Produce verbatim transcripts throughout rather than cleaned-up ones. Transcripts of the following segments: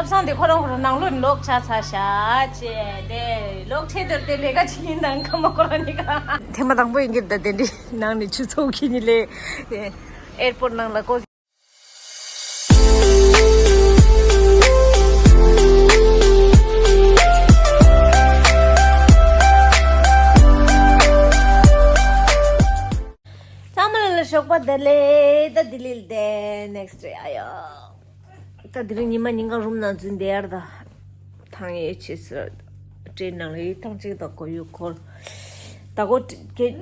ལབ་སང་དེ་ཁོ་རང་ཁོ་རང་ནང་ལོགས་ནས་ལོག་ཆ་ཚ་ཤག་ཅེས་དེ་ལོག་ཁྲིད་དོར་དེ་ལས་ཀ་ཅིག་ཡིན་དང་ཁ་མ་ཁོ་རང་ནི་ག་ཐེངས་མ་དང་པོ་ཡིན་གྱི་ད་དེ་འདྲའི་ནང་ནས་ཆུ་ཚོད་ཁྱི་གཉིས་ལས་ཨེར་པོར་ནང་ལ་ཀོ། ཚང་མ་ལ་ཞོགས་པ་བདེ་ལེགས། ད་ལྡི་ལི་ལ་བསྡད་ནེག་སི་ཊི་ཨ་ཡོ། ད་དེ་རིང་ཉི་མ་ཉིན་གང་རུམ་ནང་འཛུལ་བསྡད་ཡར་ད། ཐང་ཡེ་ཆེ་སི་ཊི་རེན་ནང་ལ་ཡི་ཐང་གཅིག་ད་གོ་ཡུ་འཁོར། ད་གོ་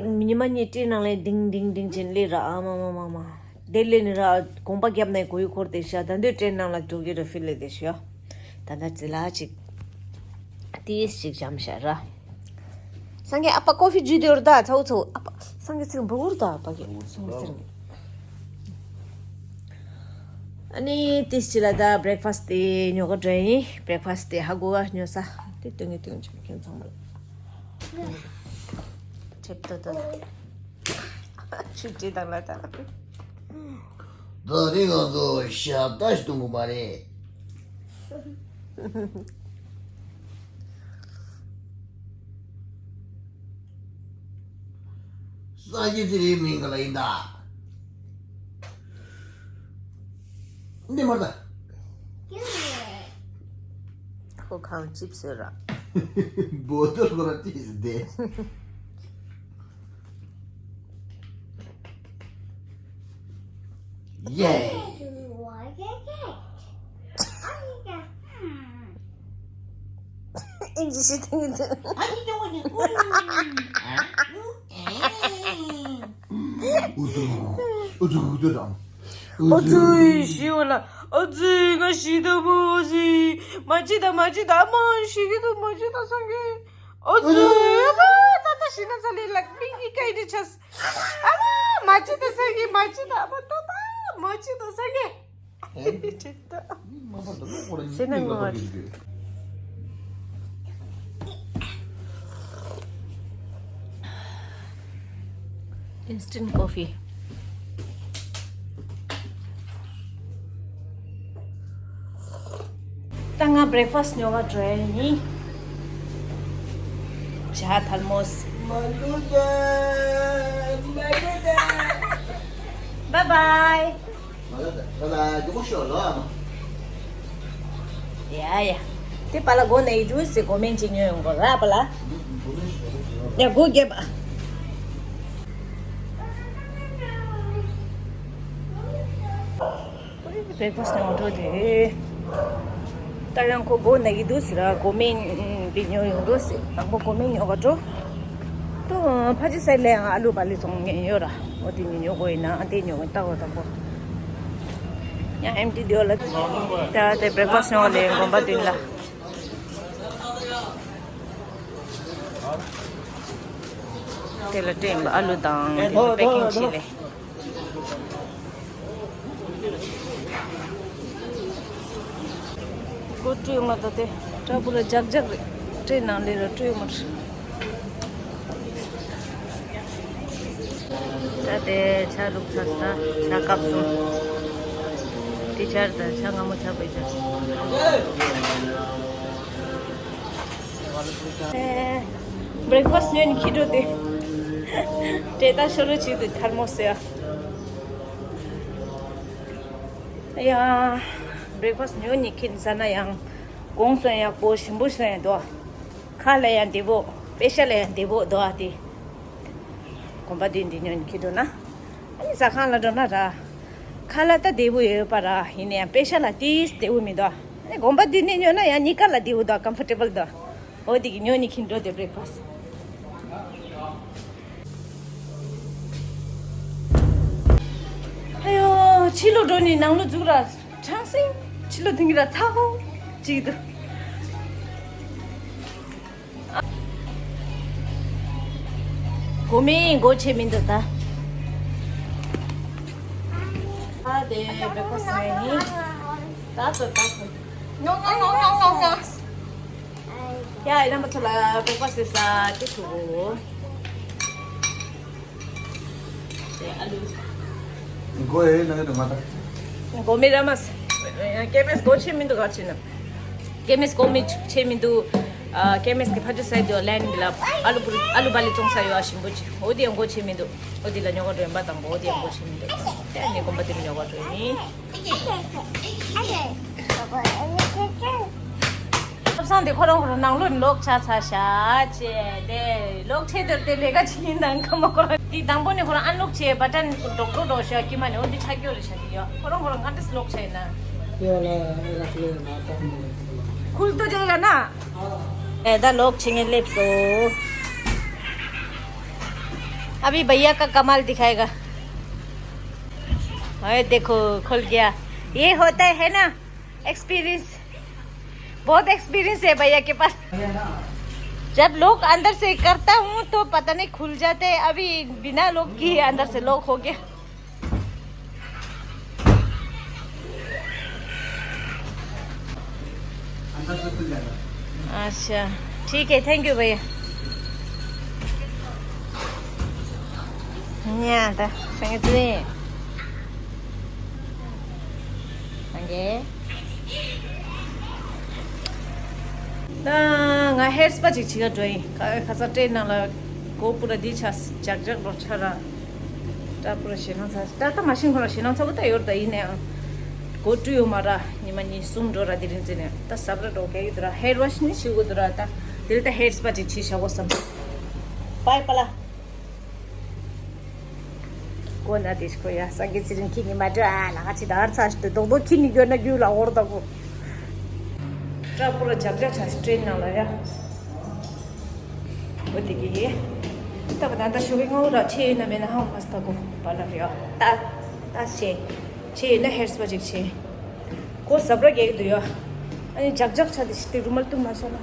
ཉི་མ་གཉིས་ཊི་རེན་ནང་ལ་ལྡིང་ལྡིང་ལྡིང་བྱེད་ལེ་ར་ཨ་མ་མ་མ་མ། དེ་ལས་ནི་ར་གོམ་པ་བརྒྱབ་ནས་གོ་ཡུ་འཁོར་དེ་ཤ་ད་འདོད་ཊི་རེན་ནང་ལ་འགྲོ་གི་ར་ཕི་ལེ་དེ་ཤ། ད་ད་ཙི་ལ་ཅིག་ཏིས་ཅིག་འཇམ་ཤ་ར། སངས་རྒྱས་ཨ་ཕ་ཀོ་ཕི་ཇུས་དེ་རུ་ད་ཚའུ་ཚའུ་ཨ་ཕ་སངས་རྒྱས་ཚིག་འབུ་གུར་ད་ཨ་ཕ་གི་སོང་ཟེར་གི། ཨ་ནི་ཏིས་ཅི་ལ་ད་བྷི་རེག་ཕ་སི་དེ་ཉོ་ག་འགྲོ་ཡིན། བྷི་རེག་ཕ་སི་དེ་ཧ་གོ་ག་ཉོ་ས་དེ་སྟོན་གི་སྟོན་གི་ཁྱོད་ཚང་མ་ལ། ཁྲེབ་ཏོ་ཏོ། ཆུ་ཏི་དང་ལ་ད། ད་རིང་ང་ཚོ་ཞབས་ཏ་ཞིག་གཏོང་དགོས་མ་རེད། ས་སྐྱ་ཚེ་རིང་མིང་ག་ལ་ཡིན་ད། འདི་མར་ད། ཁོ་གང་ཅིབ་ཟེར་ར། བོ་ཏོར་ཁོ་ར་ཏིས་བསྡད། ཡེ། ཨིན་ཇི་ཤེས་ཐུབ་ཀྱི་འདུག་ཨུ་ཚུགས། ཨུ་ཚུགས་ཨུ་ཚུགས་དང་། ཨུ་ཚུགས་ཤི་བ་ལ། ཨུ་ཚུགས་ང་ཤི་ད་མོ་ཟི། མ་ཅི་ད་མ་ཅི་ད་མ་ཤི་གི་འདུག་མ་ཅི་ད་སང་གི་ཨུ་ཚུགས་ད་ད་ཤི་ན་ཚ་ལི་ལག་མིག་གི་ཀའི་དི་ཆས། ཨ་མ་མ་ཅི་ད་སང་གི་མ་ཅི་ད་ཨ་མ་ད་ད་མ་ཅི་ད་སང་གི་ཨེ། ཁྲིད་དོ། མི་མ་པ་འདི་ལོ་ཁོ་ར་ཟེར་ན་ངོ་མ་རེད། Instant coffee. ད་ང་བྷི་རེག་ཕ་སི་ཉོ་བ་འགྲོ་ཡ་ཡིན། ཇ་ཐལ་མོ་སི། མ་ལུ་ད། མ་ལུ་ད། Bye bye. ཡ་ཡ། དེ་པ་ལ་སྒོ་ནས་ཡི་འདུག་ཟེར་གོ་མེན་ཅིག་ཉོས་ཡོང་གོ་ར་པ་ལ། ཡ་སྒོ་རྒྱབ། བྷི་རེག་ཕ་སི་ཉོ་འགྲོ་དེ། ད་ཡང་ཁོ་སྒོ་ནས་ཡི་འདུག་ཟེར་ར་གོ་མེན་གི་ཉོས་ཡོང་འགྲོ་ཟེར་དང་པོ་གོ་མེན་ཉོ་ག་འགྲོ། ཏོ་ཕ་ཅི་སའི་ལས་ཡང་ཨ་ལུ་བ་ལི་ཚོང་ངན་ཡོད་ར། འོ་དེ་ཉོ་ཉོ་དགོས་ཡིན་ན་ཨ་དེ་ཉོ་གི་ལྟ་བ་དང་པོ། ཡང་ཨེམ་ཏི་དེ་ལ། ད་དེ་བྷི་རེག་ཕ་སི་ཉོ་ལས་དགོན་པ་དེ་ལ། དེ་ལ་སྤྲད་ཡིན་པ་ཨ་ལུ་དང་དེ་ལ་པེ་ཀིང་བྱས་ལས། སྒོ་བཀྲུས་མ་ད་དེ་སྐྲ་བོ་ལ་ལྗགས་ལྗགས་རེད། སྤྲད་ནང་ལས་ར་བཀྲུས་མ་རེད། ད་དེ་ཇ་བླུགས་ཚར་ས། ཇ་ཀབ་གསུམ། དེ་ཇ་རེད་ད་ཇ་སྔ་མོ་ཇ་བོད་ཇ། ཨེ། བྷི་རེག་ཕ་སི་ཉོས་ནས་འཁྱེར་འགྲོ་དེ། དེ་ད་ཤོ་ལོ་ཅིག་དེ་ཐལ་མོ་སི་ཡ། ཡ། བྷི་རེག་ཕ་སི་ཉོས་ནས་འཁྱེར་ནས་ཟ་ན་ཡང་། གོང་སོང་ཡག་པོ་ཞིམ་པོ་སོང་ཡག་འདུག་ཁ་ལ་ཡང་བདེ་པོ། པེ་ཤ་ལ་ཡང་བདེ་པོ་འདུག་ཨ་དེ། གོམ་པ་བདུན་འདི་ཉོས་ནས་འཁྱེར་འགྲོ་ན། ཨ་ནི་ཟ་ཁང་ལ་འགྲོ་ན་ར། ཁ་ལ་ད་བདེ་པོ་ཡོད་པ་ར་ཡིན་ན་ཡང་པེ་ཤ་ལ་ཏིས་བདེ་པོ་མི་འདུག་ཨ་ནི་གོམ་པ་བདུན་ནས་ཉོས་ན་ཡང་གཉིས་ཀ་ལ་བདེ་པོ་འདུག་ཀམ་ཕོར་ཊེ་བལ་འདུག་འོ་དེ་གི་ཉོས་ནས་འཁྱེར་འགྲོ་དེ་བྷི་རེག་ཕ་སི། ཨ་ཡོ། ཕྱི་ལོགས་འགྲོ་ནས་ནང་ལོགས་འཛུལ་ར། ཁྲང་སིང་། ཕྱི་ལོགས་ཐོན་གྱི་ར་ཚ་ཧོ་ཅིག་འདུག་གོ་མེན་སྒོ་ཕྱེ་མི་འདུག་ད། ཨ་དེ་བྷི་རེག་ཕ་སི་ཡིན། ད་ཚོ་ད་ཚོ། ཡ་ཨེ་རྣམ་པ་ཚོ་ལ་བྷི་རེག་ཕ་སི་ཟ་དེ་ཐུག་དེ་ཨ་ལུ། མགོ་ཡེ་ནང་དུ་མ་ད། མགོ་མི་ར་མ་ཟ། ཀེ་བེས་སྒོ་ཕྱེ་མི་འདུག་ག་ཕྱིན་ན། ཀེ་མེས་གོ་མི་ཆེ་མི་འདུག་ཨ་ཀེ་མེས་ཀྱི་ཕ་ཇོ་སའི་དུ་ལན་ལ་ཨ་ལུ་པུ་ཨ་ལུ་བ་ལི་ཙོང་ས་ཡོ་ཨ་ཞིམ་པོ་ཅིག་འོ་དེ་ཡང་གོ་ཆེ་མི་འདུག་འོ་དེ་ལ་ཉོ་ག་འགྲོ་ཡིན་པ་དང་པོ་འོ་དེ་ཡང་གོ་ཆེ་མི་འདུག་དེ་ནི་གོམ་པ་དེ་ཉོ་ག་འགྲོ་ཡིན། ཁབ་སང་དེ་ཁོ་རང་ཁོ་རང་ནང་ལོགས་ནས་ལོག་ཆ་ཚ་ཤ་ཅེ་དེ་ལོག་ཆེ་དེར་དེ་ལས་ཀ་ཆི་ཡིན་དང་ཁ་མ་ཁོ་རང་དེ་དང་པོ་ནས་ཁོ་རང་ཨན་ལོག་ཆེ་བ་ཏན་ཌོག་ཌོག་ཌོག་ཤ་ཀི་མ་ནས་འོ་དེ་ཆ་སྐྱོ་རེ་ཤ་དེ་ཡོ་ཁོ་རང་ཁོ་རང་ང་དེ་ལོག་ཆ་ཡིན་ན། ཡོ་ལ་ཨེ་ར་ཀི་ལེ་ན་ཏོང་མོ། ཁུལ་དུ་ཇེ་ག་ན། ए, दा लोग छिंगे लिप्स हो। अभी भैया का कमाल दिखाएगा। ओए देखो, खुल गया। ये होता है ना एक्सपीरियंस, बहुत एक्सपीरियंस है भैया के पास। जब लोग अंदर से करता हूँ तो पता नहीं खुल जाते हैं। अभी बिना लोग की अंदर से लोग हो गया। अच्छा, ठीक है, थैंक यू भैया। ཉ་ད་སང་ཉིན་ཙི་སང་གེ། ད་ང་ཧེར་སྤ་ཅིག་བྱེད་ག་འགྲོ་ཡིན། ཁ་ཁ་ས་ཏྲེན་ནང་ལ་གོ་པུ་ར་འདི་ཆ་ཇག་ཇག་ལོ་ཆ་ར། ཏྲ་པུ་ར་ཞེ་སྣང་ཚ། ཏྲ་ཏ་མ་ཤིང་ཁོ་ར་ཞེ་སྣང་ཚ་བོ་ཏ་ཡོར་ཏ་ཡིན་ནའང་། གོ་ཀྲུ་ཡོ་མ་ར་ཉི་མ་གཉིས་གསུམ་འགྲོ་ར་དེ་རིང་ཙི་ནས་ཏ་སབ་ར་འགྲོ་ག་ཡོད་དུ་ར་ཧེར་ཝ་ཤི་ནི་ཤི་གོ་དུ་ར་ཏ་དེ་རིང་ཏ་ཧེར་སྤ་ཅིག་བྱེད་བཞག་གོ་བསམ། པའི་པ་ལ། གོ་ན་དེ་ཤི་ཁོ་ཡ་སང་གི་ཙི་རིང་ཁྱི་ནི་མ་འགྲོ་ཨ་ལ་ང་ཅི་ད་ཨར་ཚ་ཤི་ཏུ་རྡོག་རྡོག་ཁྱི་ནི་འགྱོ་ན་རྒྱུ་ལ་འོར་ད་གོ། ཏྲ་པུ་ར་ཇག་ཇག་ཆ་ཤི་ཏྲེན་ནང་ལ་ཡ། འོ་དེ་གི་ཡེ། ད་བ་ད་ད་ཞོགས་པའི་སྔ་བོ་ར་ཆེ་ཡོད་ན་མེད་ན་ཧང་མ་སི་ད་གོ་པ་ལ་རེད་ཡ། ད་ད་ཆེ། ཆེ་ཡོད་ན་ཧེར་སྤ་ཅིག་ཆེ། གོ་ཟབ་ར་རྒྱག་གི་འདུག་ཡ། ཨ་ནི་ཇག་ཇག་ཆ་དེ་ཤི་ཏེ་རུ་མལ་བཏུང་མ་ཤ་ན།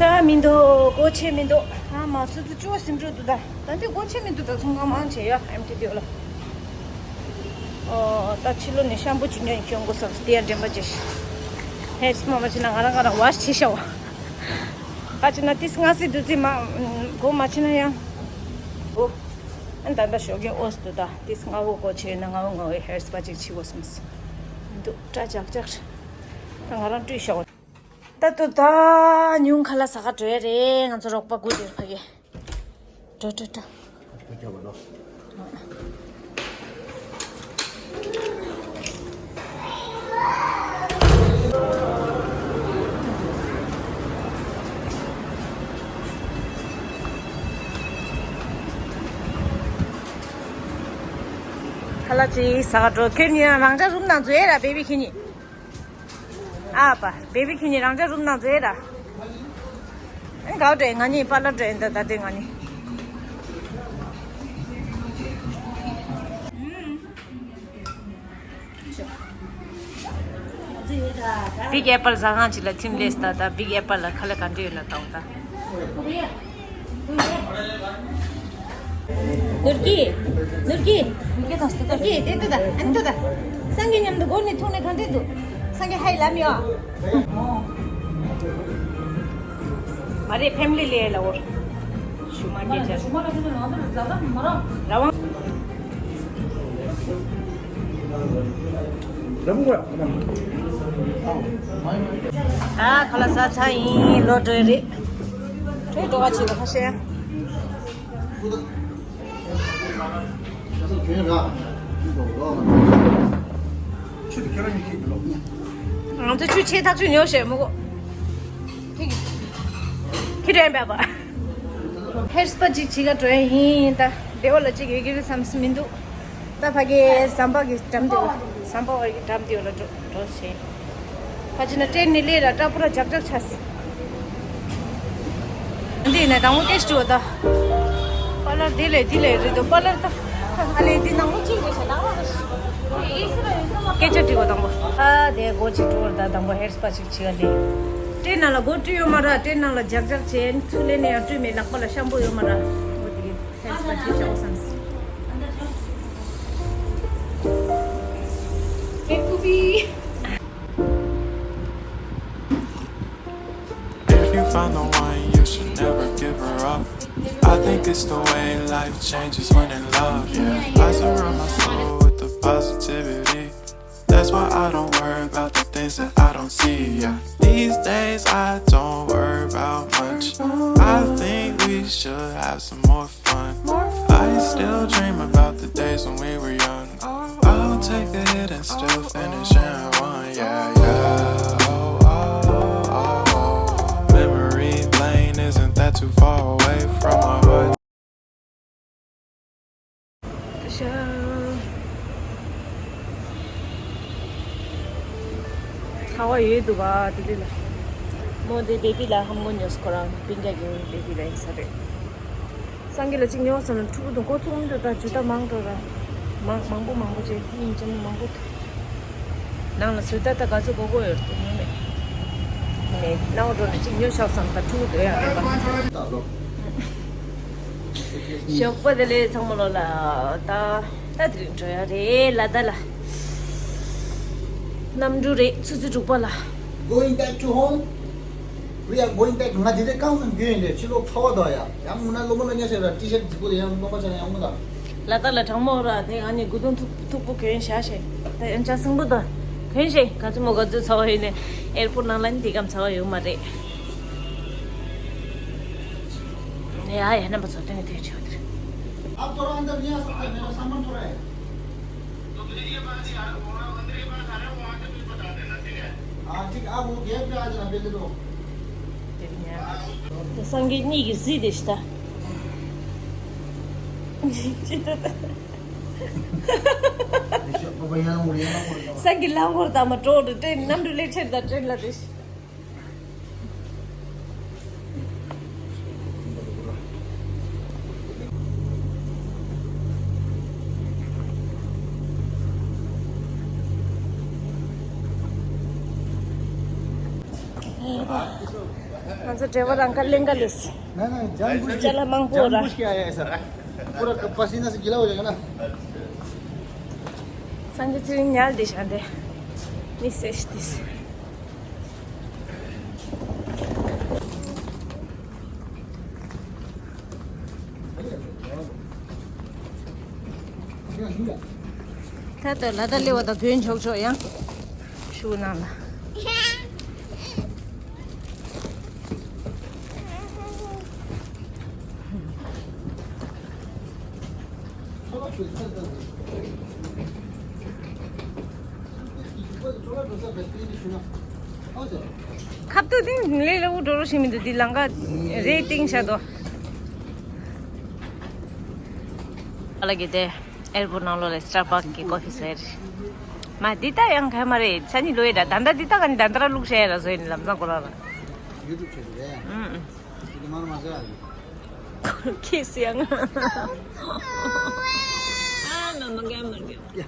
ད་མི་འདུག་གོ་ཆེ་མི་འདུག་ཨ་མ་སུ་ཙི་ཅུ་བ་སིམ་འགྲོ་འདུག་ད་ད་འདི་གོ་ཆེ་མི་འདུག་ད་ཚོང་ཁང་མང་ཆེ་ཡ་ཨེམ་ཊི་འདུག་ལ། ཨོ་ད་ཕྱི་ལོ་ནས་ཤམ་པུ་ཅིག་ཉོས་ཁྱོད་མགོ་སོགས་དེ་ཡང་འདྲེན་པ་བྱེད་ཤི། ཧེ་ཙི་མ་མ་བྱེད་ན་ང་རང་ང་རང་ཝ་ཤི་བྱེད་ཤ་བ། ཁ་ཅིག་ན་ཏིས་ང་སི་དུ་ཙི་མ་གོ་མ་ཕྱི་ན་ཡང་། འོ། ཨན་ད་ད་ཞོགས་ཀྱི་ཨོ་སི་དུ་ད་ཏིས་ང་བོ་གོ་ཆེ་ན་ང་བོ་ང་བོའི་ཧེ་ཙི་པ་ཅིག་ཕྱི་གོ་སོང་སི། འདུག་ཏྲ་ཅག་ཅག་ད་ང་རང་བཀྲུས་ཤ་བ། ད་དུ་ད་ཉུང་ཁ་ལ་ཟ་ག་འགྲོ་ཡ་རེད། ང་ཚོ་རོགས་པ་དགུ་དེར་ཕ་གི། འགྲོ་འགྲོ་འགྲོ། ཁ་ལག་ཅིག་ཟ་ག་འགྲོ། ཁྱོད་གཉིས་རང་ཅག་རུམ་ནང་འཛུལ་ཡ་ར་བེ་བི་ཁྱེད་གཉིས། ཨ་པ། བེ་བི་ཁྱེད་གཉིས་རང་ཅག་རུམ་ནང་འཛུལ་ཡ་ར། ཨ་གའོ་འདྲ་ང་གཉིས་པཱ་ལར་འགྲོ་ཡིན་ད་ད་དེ་ང་གཉིས། བིག་ཨེ་པལ་ཟ་ཁང་ཅིག་ལ་ཐིམ་ལེས་ད་ད་བིག་ཨེ་པལ་ལ་ཁ་ལག་ག་འདྲ་ཡོད་ན་ལྟ་འོ་ད། ནུར་གྱི། ནུར་གྱི། ནུར་གྱི་དང་སྟོད་ནུར་གྱི་དེ་ལྟ་ད་ཨ་ནི་ལྟ་ད། སང་གི་མཉམ་དུ་སྒོ་ནས་ཐུག་ནས་གང་འདྲ་འདུག་སང་གི་ཧའི་ལབ་ཡོད། མ་རེད་ཕེམ་ལི་ལས་ལ་འོར། ཞུ་མ་སྐད་ཆ། ར་བང་། ད་ཁ་ལག་ཟ་ཚར་ཡིན་ལོ་འགྲོ་ཡི་རེད། གྲོས་འགྲོ་བ་བྱེད་དོ་ཁ་ཤས། ང་ཚོ་ཆུ་ཆེ་ཐག་ཆོད་ཉོ་བྱས་མི་གོ། ཁྱི་རེད་པས་པ། ཧེར་སྤ་ཅིག་བྱེད་ག་འགྲོ་ཡ་ཡིན་ད། བདེ་བ་ལ་ཅིག་ཡོད་ཀྱི་རེད་བསམ་སི་མི་འདུག་ད་ཕ་གི་ཟམ་པ་གི་འགྲམ་དེ་ལ་ཟམ་པ་བར་གྱི་འགྲམ་དེ་ལ་འགྲོ་འགྲོ་བྱས། ཕ་ཅི་ན་ཏྲེན་ནི་ལས་ར་ཏྲ་པུ་ར་ཇག་ཇག་ཆ་སི། འདི་ནས་དང་པོ་སྐད་ཆ་དྲི་བ་ད། པ་ལར་དེ་ལས་དེ་ལས་རེད་དོ་པ་ལར་ད། ཨ་ལས་འདི་ནང་པོ་གཅིག་རེད་ཤ་ནང་པོ་རེད། སྐད་ཆ་དྲི་བ་དང་པོ། ཨ་དེ་སྒོ་གཅིག་གྲོལ་ད་དང་པོ་ཧེར་སྤ་ཅིག་བྱེད་ག་ལས། ཏྲེན་ནང་ལ་སྒོ་བཀྲུས་ཡོད་མ་ར་ཏྲེན་ནང་ལ་ཇག་ཇག་བྱས་ཚུར་ལེན་ནས་ཡང་བཀྲུས་མེད་ལག་པ་ལ་ཤམ་པུ་ཡོད་མ་ར། འོ་དེ་གི་ཧེར་སྤ་ཅིག་བྱ་བ་བསམ་སི། If you find the one, you should never give her up. I think it's the way life changes when in love, yeah. I surround my soul with the positivity. That's why I don't worry about the things that I don't See ya. These days I don't worry about much. I think we should have some more fun. I still dream about the days when we were young. I'll take the hit and still finish in one. Yeah, yeah. Oh, oh, oh, oh. Memory lane isn't that too far away from my heart. ཚ་བ་ཡོད་འདུག་བ་དེ་དུས་ལ། མོ་དེ་བེ་བི་ལ་ཧམ་གོ་ཉོས་ཁོ་རང་སྤུན་ཀྱག་གི་བེ་བི་ལ་ཡིན་ས་རེད། སང་གི་ལ་གཅིག་ཉོ་སོང་ན་ཕྲུ་གུ་དང་ཀོ་ཚུགས་མི་འདུག་ད་ཇུ་ཏ་མང་འགྲོ་ར། མང་མང་པོ་མང་པོ་བྱས་སྙིང་རྗེ་མོ་མང་པོ་འདུག་ནང་ལ་ཇུ་ཏ་ད་ག་ཚོད་དགོས་དགོས་ཡོད་དུ་ཉོ་མེད། ནས་ནང་འགྲོ་ནས་གཅིག་ཉོ་ཆོག་སང་ད་ཕྲུ་གུ་སྡོད་ཡ་རེད་པ། ཞོགས་པ་དེ་ལས་ཚང་མ་ལོ་ལ་ད་ད་དེ་རིང་འགྲོ་ཡ་རེད་ལ་ད་ལ། གནམ་གྲུ་རེད་ཆུ་ཚོད་དྲུག་པ་ལ། Going back to home. We are going back. ང་དེ་རིང་རྐང་ཙམ་རྒྱུན་ཡིན་རེད་ཕྱི་ལོགས་ཚ་བ་དང་ཡ། ཡང་མུ་ན་སློབ་མ་ལ་ཉལ་ཤེས་ར་ཏི་ཤར་རྫིག་པོ་དེ་ཡང་སློབ་མ་ཆ་ན་ཡང་མུ་ད། ལ་ད་ལ་གྲང་མོ་ར་དེ་ང་ནི་དགུ་དུང་མཐུག་མཐུག་པོ་གྱོན་བཞག་ཤེས། ད་ཡང་ཆ་སྲིན་པོ་དང་གྱོན་ཤེས་ག་ཚོད་མོ་ག་ཚོད་ཚ་བ་ཡོད་ནས་ཨེར་པོར་ནང་ལ་ནི་དེ་གམ་ཚ་བ་ཡོད་མ་རེད། ཡ་ཡ་རྣམ་པ་ཚོ་དེ་ནི་དེ་ཆོག་དེ། अब थोड़ा अंदर नहीं आ सकता, मेरा सामान थोड़ा है। तो मुझे ये बात यार, वहाँ अंदर ही बात आ रहा है, वहाँ से कुछ बता देना, ठीक है? हाँ, ठीक है, आप वो गेट पे आ जाना, पहले तो। དེ་སང་གི་གཉིས་ཀྱི་གཟི་དེ་ཤི་ད། ཅི་ད་ད། སང་གི་ལམ་འཁོར་དང་མ་འགྲོ་འགྲོ་ཏྲེན་གནམ་གྲུ་ལས་ཆེར་དང་ཏྲེན་ལ་རེ་ཤི། ང་ཚོ་བྲེལ་བ་རང་དགའ་གླེན་དགའ་ལས། नहीं, नहीं, जानबूझ के, ཅ་ལག་མང་པོ་ར། जानबूझ के आया है सर। पूरा पसीना से गीला हो जाएगा ना। སང་གི་ཚེ་རིང་ཉལ་དེ་ཤ་འདེ། མི་སེ་ཤི་དིས། ད་ལྟ་ལ་ད་ལེ་བ་ད་བོན་ཆོག་ཆོག་ཡང་ཤུ་ནང་ལ། ཁབ་ཏུ་ཏིང་ལེ་ལེ་འུ་འགྲོ་རུ་ཞིག་མི་འདུག་འདི་ལང་ཀ་རེ་ཏིང་ཤ་དོ། ཨ་ལ་གི་དེ་ཨེར་པོར་ནང་ལོ་ལ་སི་ཊར་བག་གི་ཀོ་ཕི་ཟེར། མ་འདི་ལྟ་ཡང་ག་མ་རེད་ས་ནི་ལོ་ཡེ་ད་ད་ད་འདི་ལྟ་ག་ནི་ད་ད་ར་ལུག་ཤ་ཡ་ར་བཟོ་ཡིན་ལམ་སང་ཁོ་ར་ར། ཡུ་ཊུབ་ཆེ་ཟེར་རེད། ཨུམ། ཁྱེད་སུ་ཡང་། ཨ་མ་མ་ག་མ་ག་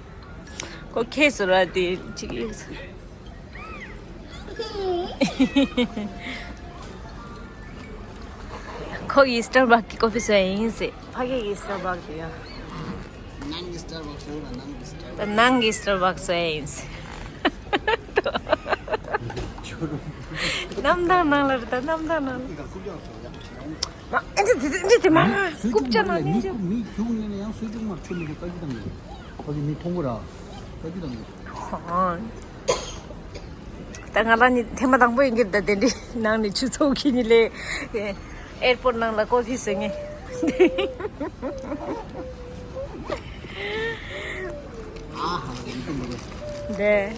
ཁོ་ཁྱེད་སུ་ར་དེ་ཅིག་ཡིག་ཁོ་ཡི་སི་ཊར་བག་གི་ཀོ་ཕི་སུ་ཡིན་ཟེར་ཕ་གི་ཡི་སི་ཊར་བག་དེ་ཡང་། ནང་གི་སི་ཊར་བག་སུ་ཡིན་ལ་ནང་གི་སི་ཊར་བག་ད་ནང་གི་སི་ཊར་བག་སུ་ཡིན་ཟེར། གནམ་ཐང་ནང་ལ་རེད་ད་གནམ་ཐང་ནང་ལ། མ་ཨེ་འདྲ་དེ་འདྲ་དེ་མ་རྐུབ་ཅག་ན་ནིང་ཅོ། མི་རྒྱུག་ནས་ཡང་སུས་རྒྱུག་མར་ཆུ་མི་ཞིག་ཀ་ཅི་དང་ཡོད། ཕ་གི་མི་མཐོང་གོ་ར་ཀ་ཅི་དང་ཡོད། ད་ང་རང་ནི་ཐེངས་མ་དང་པོ་ཡིན་གྱི་ད་དེ་འདྲའི་ནང་ནས་ཆུ་ཚོགས་ཀྱི་ནི་ལས་ཨེར་པོར་ནང་ལ་ཀོ་ཕི་ཟེར་ངེས། ཨ་ཧ་ཡིན་དུ་མི་རེད། འདས།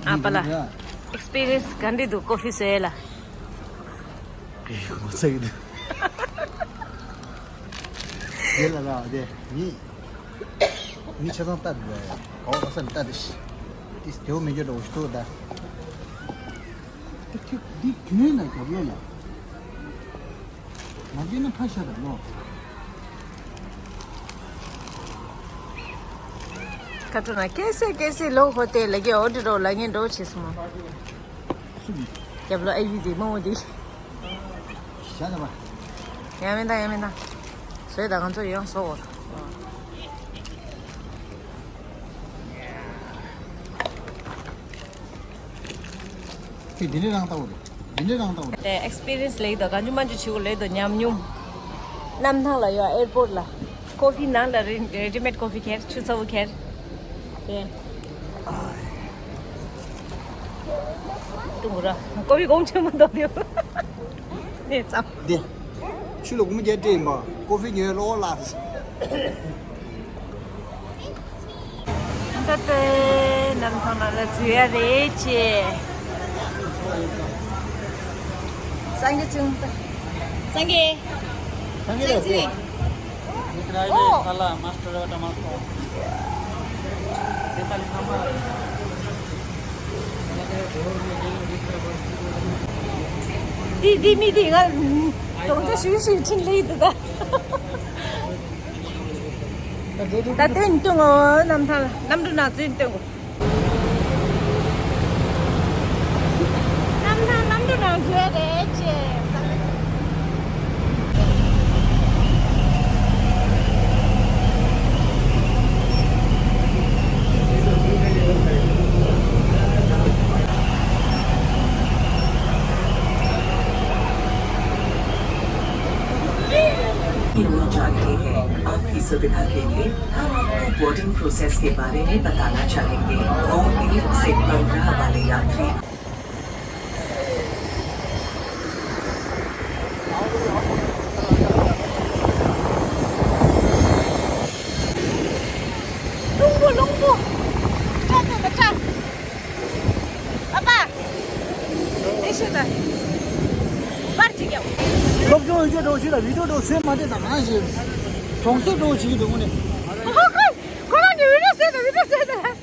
ཨ་པ་ལ། ཨེག་སི་པི་རི་ཡན་སི་ག་འདྲ་འདུག་ཀོ་ཕི་བཟོ་ཡས་ལ། ངོ་ཚ་གི་འདུག་དེ་ལ་ར་དེ་མི་མི་ཆ་ཚང་ལྟ་དེ་ག་བ་ག་ས་ནས་ལྟ་དེ་ཤི། དེ་དེའུ་མི་འགྱུར་འགྲོ་ཤི་ཐུག་ད། འདི་གྱོན་ན་རྒྱབ་ལོགས་ལ། མ་བརྒྱབ་ན་ཕར་བཞག་དང་ལོ། ཁ་ཐུག་ན་ཀེ་སེ་ཀེ་སེ་ལོ་ཧོ་ཏེ་ལ་གི་འོ་འདི་འགྲོ་ལ་ངས་འགྲོ་བྱེད་སོང་། སུ་གི། རྒྱབ་ལོ་ཨ་ཡུ་དེ་མོ་དེ། བཞག་ན་པ། ཡང་མེད་ད་ཡང་མེད་ད། བཟོས་ད་ང་ཚོ་ཡོང་སོ་འོ། དེ་འདི་ནས་རང་ལྟ་བུ་རེད། འདི་ནས་རང་ལྟ་བུ་རེད། དེ་ཨེག་སི་པི་རི་ཡན་སི་ལེགས་དོ་གང་ཅུ་མ་ཅུ་ཆེ་བོ་ལེགས་དོ་ཉམས་མྱོང་། གནམ་ཐང་ལ་ཡོད་ཨེར་པོར་ལ། ཀོ་ཕི་ནང་ལ་རེ་རེ་ཌི་མེད་ཀོ་ཕི་ཁྱེར་ཆུ་ཚ་བོ་ཁྱེར། དེ། ཏུང་ར། ཀོ་བི་གོང་ཆེན་མོ་འདོགས་ཡོད། ནས་ཙམ། འདི། ཆུ་ལ་སྒོར་མོ་བརྒྱད་སྤྲད་ཡིན་པ། ཀོ་ཧྥི་ཉོས་ལོ་ལ། ད་ལྟ་གནམ་ཐང་ནང་ལ་འཛུལ་ཡ་རེད་ཅེས། སངས་རྒྱས་ཆུང་། སངས་རྒྱས། སངས་རྒྱས་ལགས། Mitraile, sala, master, tomato. འདི་འདི་མི་འདི་ང་གདོང་ཆ་ཞུ་ཞུ་ཁྲིན་ལེ་འདུག་ད། ད་སྟོན་སྟོན་ངོ་། གནམ་ཐང་གནམ་གྲུ་ནང་འཛུལ་སྟོན་དགོས། གནམ་ཐང་གནམ་གྲུ་ནང་འཛུལ་རེད་ཅེས། ये वो जाते हैं। आपकी सुविधा के लिए हम आपको बोर्डिंग प्रोसेस के बारे में बताना चाहेंगे। नौ एक से पंद्रह वाले यात्री। རླུང་པོ་རླུང་པོ། སྐྲ་ཚོ་དང་སྐྲ། པ་པ། ཨེ་ཤེ་ད། པར་ཅིག་ཡོད། སློབ་སྦྱོང་ཡོད་རྒྱུ་འགྲོ་ཞིག་ལ་བི་ཌིའོ་འགྲོ་ཚོད་མ་དེ་དང་ནང་བཞིན། གྲོང་གསེབ་འགྲོ་བྱེད་ཀྱི་འདུག་ནས། ཁོ་ཁོ་ཁོ་རང་གི་བི་ཌིའོ་བཟོས་དང་བི་ཌིའོ་བཟོས་དང་།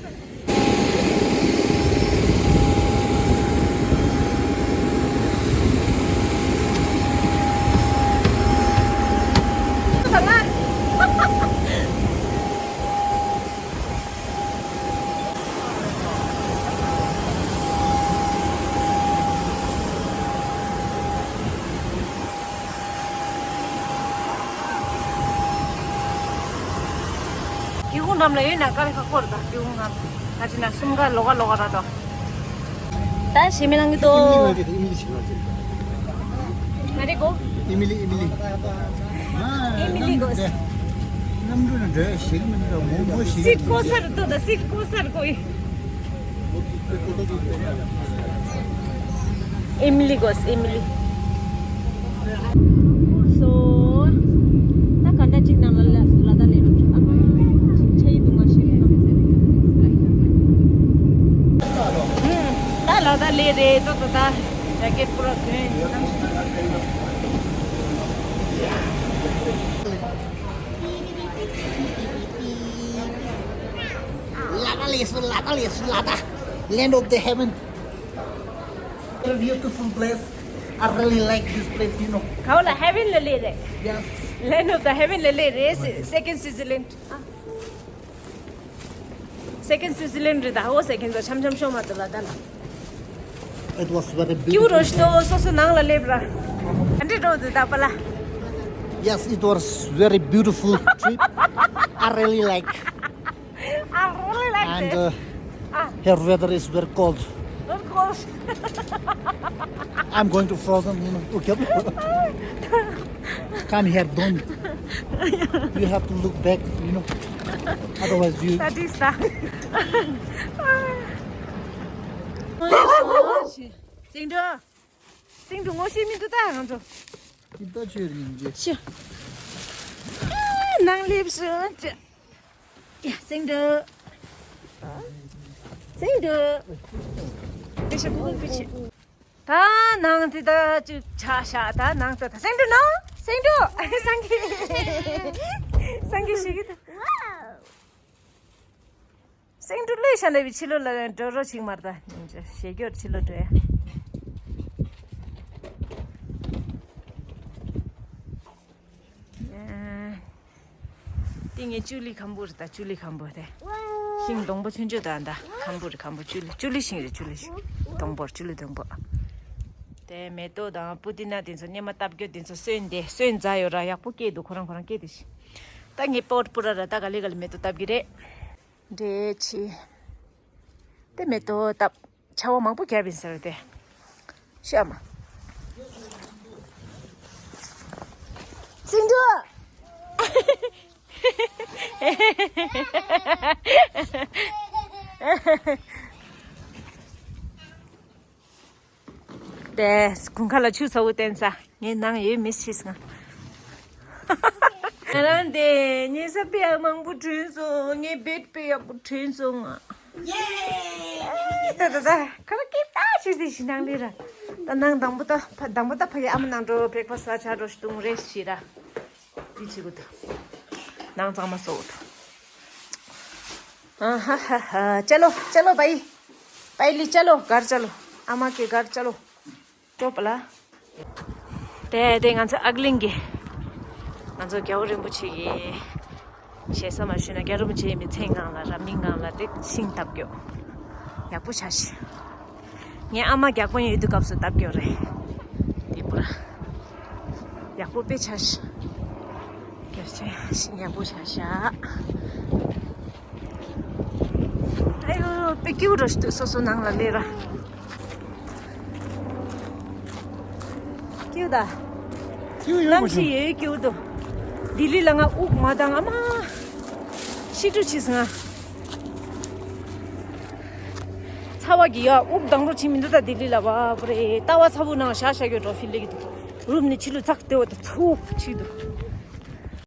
སྒེའུ་ཁུང་འགྲམ་ལ་ཡོད་ན་དཀའ་ལས་ཁག་པོ་རེད་ད། སྒེའུ་ཁུང་ནང་ད་ཅི་ན་གསུམ་ཀ་ལོག་ག་ལོག་ག་ར་དོ། ད་ཞེ་མི་ལང་གི་དོ། ཨི་མི་ལི་ཞིག་ལ་ཅིག་ང་རེ་གོ། ཨི་མི་ལི། ཨི་མི་ལི། ཨི་མི་ལི་གོ། གནམ་གྲུ་ནང་འགྲོ་ཡ་ཞིག་མི་འདུག་མོ་མོ་ཞིག་སིད་གོ་ས་རེད་དོ། ད་སིད་གོ་ས་རེད་གོ་ཡི། ཨེ་མི་ལི་གོ། ཨེ་མི་ལི། སོ། ད་ག་འདྲ་ཅིག་ནང་ལ་ལ་ལ་ད་ལེ་རུ། ཨ་མ། ཆ་ཡི་དུ་མ་ཤི་རི། ད་ལ་ད་ལེ་རེད་དོ། ད་ད་ཇེ་ཀེད་པུ་ར་གོན། ལ་ད་ལེ་སུ། ལ་ད་ལེ་སུ། ལ་ད། Land of the heaven. Very beautiful place. I really like this place, you know. ག་བ་ལ། ཧེ་ཝན་ལ་ལེ་རེད། Yes. Land of the heaven ལ་ལེ་རེད། སེ་ཀེན་སུའི་ཛི་ལེན། སེ་ཀེན་སུའི་ཛི་ལེན་རེད་ད། ཧོ་སེ་ཀེན་ཛི་འཆམ་འཆམ་ཤོག་མ་ཏོ་ལ་ད་ལ། It was very beautiful. ཀྱུ་རོ་ཤི་ཏོ། སོ་སོ་ནང་ལ་ལེབ་ར། ཨ་འདྲི་རོ་དུ་ད་པ་ལ། Yes, it was very beautiful trip. I really like. I really like And it. Uh, Ah. Her weather is very cold. Very cold. I'm going to frozen, you know. Okay. Come here, don't. You have to look back, you know. Otherwise, you. That is that. སེང་འབྲུག་སེང་འབྲུག་ངོ་ཤེས་མི་འདུག་ད་ང་ཚོ། ཅི་ལྟ་ཆོས་རིན་ཅི། ཤི། ནང་ལེབ་སོང་ཅི། ཡ། སེང་འབྲུག་སེང་འབྲུག་དེ་ཤ་ཁུ་ཁུ་པི་ཆི། ད་ནང་དེ་ད་ཅིག་ཆ་ཤ། ད་ནང་ད་ད་སེང་འབྲུག་ནང་སེང་འབྲུག་སངས་རྒྱས། སངས་རྒྱས་ཤིག་གི་ད། སེང་འབྲུག་ལོས་ཤ་ན་བའི་ཕྱི་ལོ་ལ་འགྲོ་རོགས་ཆིག་མར་ད། ཞེ་སྐྱོར་ཕྱི་ལོ་འགྲོ་ཡ། ཏིང་ངེ་ཅུ་ལི་ཁམ་བུ་རེད་ད། ཅུ་ལི་ཁམ་བུ་དེ། ཤིང་སྡོང་པོ་ཆུང་ཆུང་དང་ད་ཁམ་བུ་རེད། ཁམ་བུ་ཅུ་ལི། ཅུ་ལི་ཤིང་རེད། ཅུ་ལི་ཤིང་། སྡོང་པོ་ཅུ་ལི་སྡོང་པོ། དེ་མེ་ཏོག་དང་པུ་ཏི་ན་དེ་ཚོ་སྙེ་མ་བཏབ་རྒྱུ་དེ་ཚོ་སོན་དེ་སོན་རྫ་ཡོད་ར། ཡག་པོ་སྐྱེས་འདུག་ཁོ་རང་ཁོ་རང་སྐྱེས་དེ་ཤི། ད་ངས་པོ་ཊི་པུ་ར་ར་ད་ག་ལེ་ག་ལེ་མེ་ཏོག་བཏབ་གི་རེད། འདྲེ་ཆི། དེ་མེ་ཏོག་བཏབ། ཆར་པ་མང་པོ་བརྒྱབ་ཡིན་ཟེར་དེ། ཤ་མ། སེང་འབྲུག་དེ་དགུན་ཁ་ལ་ཆུ་ཚ་བོ་བསྟན་ས། ངའི་ནང་ཡོད་མི་ཤེས་ང་། ང་རང་དེ་ཉལ་ས་དཔེ་ཡག་མང་པོ་བྲིས་སོང་། ངའི་བེད་དཔེ་ཡག་པོ་བྲིས་སོང་ང་། ད་ད་ད་ཁ་ལ་སྐད་ད་ཆེ་ཆེ་ཞིག་ནང་ལས་ར། ད་ནང་དང་པོ་ད་ཕ་དང་པོ་ད་ཕ་གི་ཨ་མ་ནང་འགྲོ་བྷི་རེག་ཕ་སི་ལ་ཆ་འགྲོ་ཞིག་བཏུང་རེ་ཞིག་ར། འདི་བྱེད་དགོས་འདུག་ནང་གཙང་མ་བཟོ་དགོས་འདུག་ཨ་ཧ་ཧ་ཧ། चलो चलो भाई, पहली चलो घर चलो, अम्मा के घर चलो। ཅོ་པ་ལ། དེ་དེ་ང་ཚོ་ཨག་གླིང་གི། ང་ཚོ་རྒྱལ་བ་རིན་པོ་ཆེ་གི། ཞེ་ས་མ་ཞུས་ན་རྒྱལ་བ་རིན་པོ་ཆེའི་མི་ཚེའི་སྒང་ལ་རབ་གནས་སྒང་ལ་དེ་ཤིང་བཏབ་རྒྱུ། ཡག་པོ་བྱ་ཞིག་ངའི་ཨ་མ་རྒྱགས་པ་ཡོད་དུས་སྐབས་སུ་བཏབ་རྒྱུ་རེད། དེ་པུ་ར། ཡག་པོ་དཔེ་བྱ་ཞིག་སྐྱར་ཆེ་ཞིག་ཡག་པོ་བྱ་ཤག་ཨ་ཡོ་དཔེ་སྐྱིད་པོ་འདྲ་ཞིག་འདུག་སོ་སོ་ནང་ལ་སླེབས་ར། སྐྱིད་པོ་ད། སྐྱིད་པོ་ཡོད་གནམ་མ་གཞི་བྱུང་། ཡོད་སྐྱིད་པོ་འདུག་ལྡི་ལི་ལ་ང་དབུགས་མ་འདང་ཨ་མ། ཤི་འགྲོ་ཆེ་སོང་ང་། ཚ་བ་གི་ཡ་དབུགས་འདང་རོ་ཆེ་མི་འདུག་ད་ལྡི་ལི་ལ་བ་པ་རེ་ལྟ་བ་ཚ་བོ་ནང་ཤ་ཤ་གི་འགྲོ་ཕི་ལེ་གི་འདུག་རུམ་ནི་ཕྱི་ལུ་ཚག་ཏེ་བ་ད་ཚུགས་ཆིག་འདུག